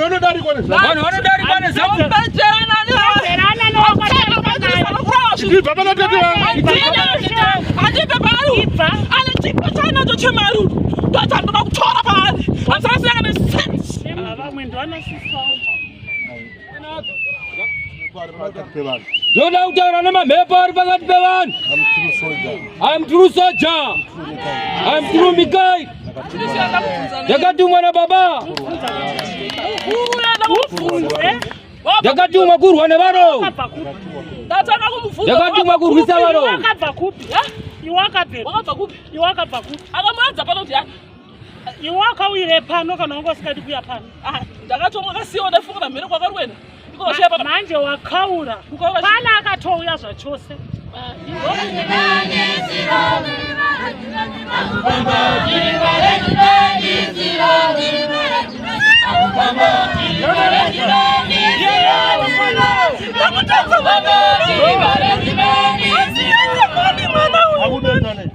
Vanhu vanodarikwa nezvamu. Vanhu vanodarikwa nezamu. Ibva pana tete vangu. Handibve paari. Ane chipo chaanacho chemari uyu. Ndochandoda kutora paari. Handisakasiyana nesense. Vamwe ndovanosisawo. Pakati pevanhu. Ndoda kutaura nemamhepo ari pakati pevanhu. I'm true soldier. I'm true soldier. I'm true Mikael. Ndakatumwa nababa. Ndakatumwa kurwa nevaroi. Wakabva kupi? Ndatanga kumubvunza. Ndakatumwa kurwisa varoi. Wakabva kupi? Iwe wakabvepi? Wakabva kupi? Iwe wakabva kupi? Akamuradza pano kuti Iwe wakauyire pano kana wanga usingadi kuuya pano? Ah, ndakatomwa kasiwa ndafunga namhere kwakari kuenda. Iko vashiya pano. Manje wakaura. Kukaura Pana akatouya zvachose. Ndakutadza mwana. Asiende mani mwana uyu. Akudetsa nei?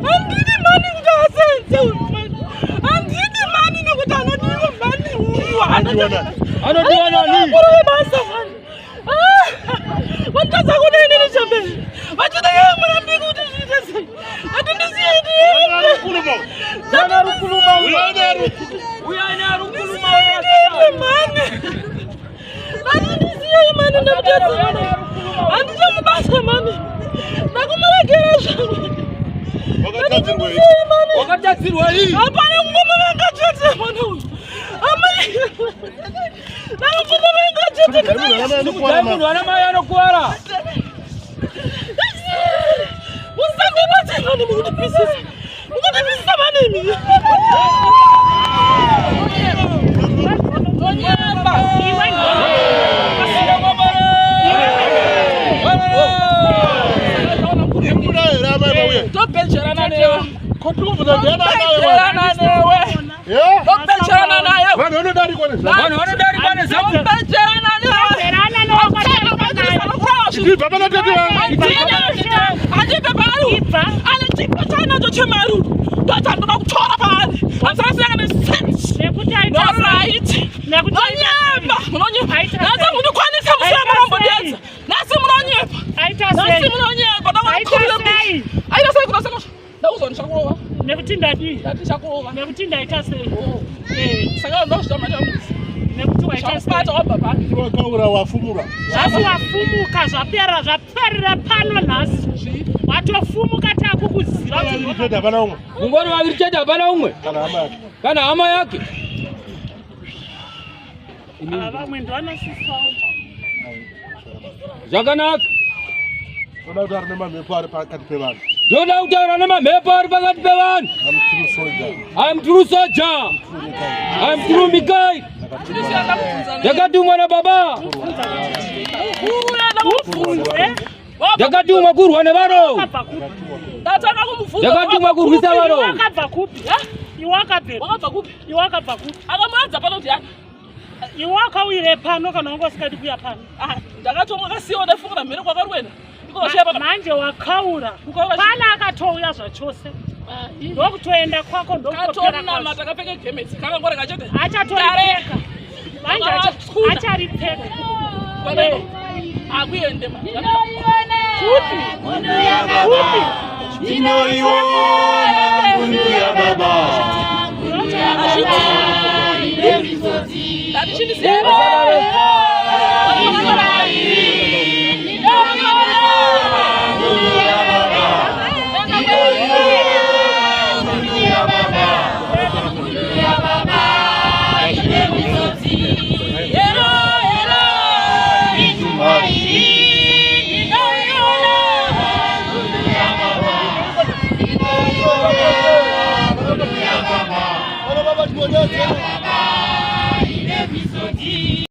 Handidi mani kuti asenze uyu mani. Handidi mani nekuti anodiwa mani uyu. Anodiwa nani? Anodiwa nani? Mukuru webasa mani. Vanditadza kudini nechamberi. Vachida iye murambi kuti zviite sei. Handindisiye ndiende. Rukuluma. Yana rukuluma uyo. Uyana rukuluma. Uyana rukuluma Ndiende mani. Handindisiye mani ndakutadza mani. Handichamubasa mani. Ndakumuregera zvangu. Wakatadzirwei? Wakatadzirwa hii. Hapana ngoma vanga chete mwana uyu. Amai. Ndakupfuma vanga chete. Dai munhu ana mai anokuwara. Musandibate mani mukutipisisa. Mukutipisisa mani imi. Tonyemba. Iwe Imuna here amai vauye? Tobhejerana newe. Kotikubvunza ndiani amai vauye? Tobhejerana newe. Yeah? Tobhejerana naye. Vanhu vanodarikwa nezvamu. Vanhu vanodarikwa nezamu. Tobhejerana newe. Berana nowakatarisa naye. Ibva pana tete vangu. Handibve paari. Ibva. Ane chipo chaanacho chemari uyu. Ndochandoda kutora paari. Handisakasiyana nesense. Nekuti aita sei? Alright. Nekuti aita sei? Munonyepa. Munonyepa. Aita Nhasi sei? munokwanisa musiya Aita marambodedza. Nhasi munonyepa. Aita Nhasi sei? munonyepa. Aita sei? Aita sei kuna saka. Ndakuzwa ndichakurova. Nekuti ndadii? Ndati ndichakurova. Nekuti ndaita sei? Saka ndozvita manje. Nekuti waita sei? Chakubata wabva pano. Wakaura wafumura. Zvasi wafumuka zvapera zvaperera pano nhasi. Watofumuka takukuziva kuti Vaviri chete hapana umwe. Mungwani vaviri chete hapana umwe. Kana hama yake. Kana hama yake. Ava vamwe ndovanosisawo. Zvakanaka. Toda kutaura nemamhepo ari pakati pevanhu. Ndoda kutaura nemamhepo ari pakati pevanhu. I'm true soldier. I'm true soldier. I'm true Mikael. Ndakatumwa nababa. Ndakatumwa kurwa nevaroi. Wakabva kupi? Ndatanga kumubvunza. Ndakatumwa kurwisa Iwe varoi. wakabva kupi? Iwe wakabvepi? Wakabva kupi? Iwe wakabva kupi? Akamuradza pano kuti Iwe wakauyire pano kana wanga usingadi kuuya pano? Ah, ndakatomwa kasiwa ndafunga namhere kwakari kuenda. Iko vashiya pano. Manje wakaura. Kukaura Pana akatouya zvachose. Ndokutoenda kwako ndokutopera Katonama kwazvo. takapfeka gemeti. Kakangoreka chete. Achatoripfeka. Manje Akatuna. acharipfeka. Kwaneko. Akuende ma. Kupi? Kupi? Ndinoiona ngundu ya baba. Ndati chindisiya. Baba, baba,